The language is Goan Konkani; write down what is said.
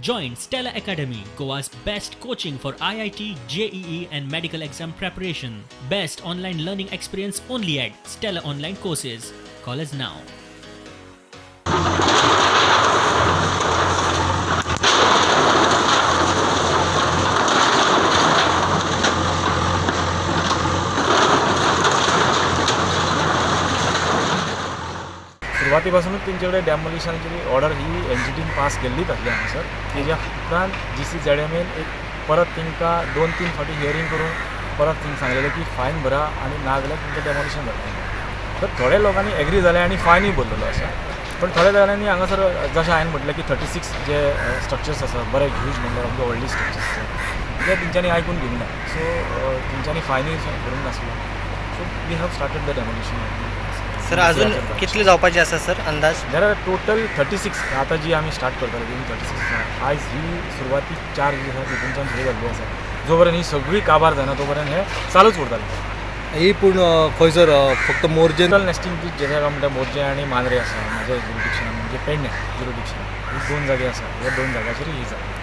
Join Stella Academy, Goa's best coaching for IIT, JEE, and medical exam preparation. Best online learning experience only at Stella Online Courses. Call us now. सुरवातीपासूनच तेंचे कडेन डॅमोलिशनाची ऑर्डर ही एन जी टीन पास केल्लीच आसली हांगासर. तेज्या उपरांत जी सी झॅड एम एन एक परत तांकां 2-3 फावटी हियरींग करून परत तांकां सांगलेलें की फायन भरा आनी ना जाल्यार तुमचें डॅमोलिशन जातलें. तर थोडे लोकांनी एग्री जाले आनी फायनूय भरलेलो आसा, पण थोड्या जाणांनी हांगासर जशें हांवें म्हटलें की 36 जे स्ट्रक्चर्स आसा, बरे ह्यूज नंबर ऑफ the व्हडली स्ट्रक्चर्स आसा, ते तेंच्यांनी आयकून घेवंक ना. सो तेंच्यांनी फायनूय भरूंक नासलो. So we have started the demolition. Sir, अजून कितले जावपाचे आसा सर अंदाज? जाल्यार टोटल 36 आतां जी आमी स्टार्ट करतले तितून 36 आसा. आयज ही सुरवातीक 4 जी आसा तितूनच्यान सुरू जाल्ली आसा. जो पर्यंत ही सगळी काबार जायना तो पर्यंत हे चालूच उरतलें. ही पूण खंयसर फक्त मोरजे? टोटल नेस्टिंग बीच जे काय म्हणटा मोरजे आनी मांद्रे आसा, म्हाज्या जुरिडिक्शनान, म्हणजे पेडणे जुरिडिक्शनान ही 2 जागे आसा. ह्या 2 जाग्याचेर ही जाता.